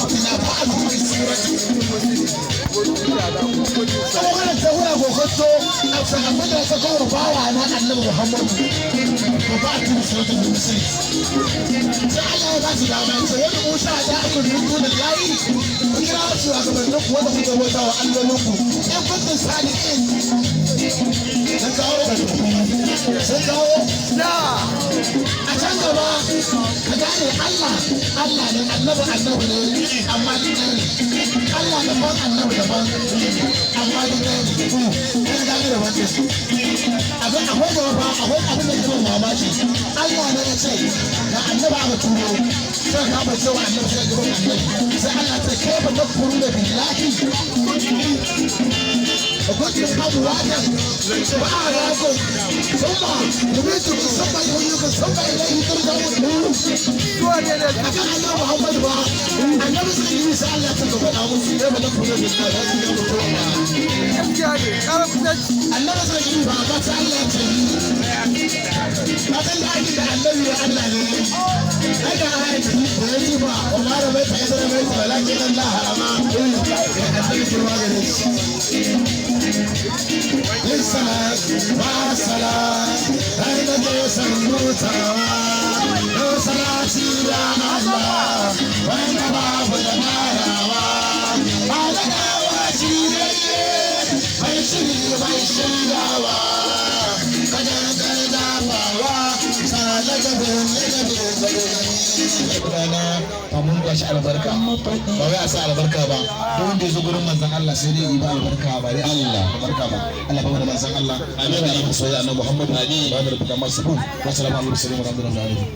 Ya'tina ba'dhum fi surati. Saboda ta wura kokonto a sahabbai da ta kawo bawa na Annabi Muhammadu, ko ba ta suratul mursal. Sai Allah ya ba su dama, ya ce wani Musa da aka rubuta da layi, ku kira su a gabanin ku wanda kuke bauta wa allolin ku in kuntum sadiqin. Sun kawo, sun kawo. A can gaba ka gane Allah Allah ne, Annabi Annabi ne, amma duk ɗaya ne. Allah daban, Annabi daban, amma duk ɗaya ne. Kan gane da wannan abin akwai gaba fa, akwai abin da ke ban mamaki. Allah ne ya ce ga Annabi aka turo, sai ka ba cewa Annabi, sai gaban Annabi, sai Allah ta kai ba takfuru da billahi وكنتم أمواتا فأحياكم ثم يميتكم ثم يحييكم ثم إليه ترجعون. Akan Annabi Muhammad ba Annabi suka yi, sai Allah ta gaba musu kai ba takfuru da billahi ya mutu ba. Gaskiya ne, ƙara kusanci. Annabi suka yi ba, ba sai Allah ta yi akan da ake da Annabi wa Allah ne. Ai ga ayat da ya ji ba wa ma ramaita idh ramaita walakin Allah rama. Ya Annabi girma gare shi. Salat wa salam, kai da ke san hutawa, yau salati da Allah wanda babu da marawa alagawa shi ne mai shiri mai shaidawa kajan dafawa salakabin lakabin Rana mun kwashi albarka, ba wai a sa albarka ba. Duk wanda ya zo gurin Manzon Allah sai dai yi ba albarka, ba dai Allah albarka ba. Allah ba mu da Manzon Allah. Amin. Da soyayya Annabi Muhammad. Amin. Ba da rubuta masu. Wa salamu alaihi wa sallam.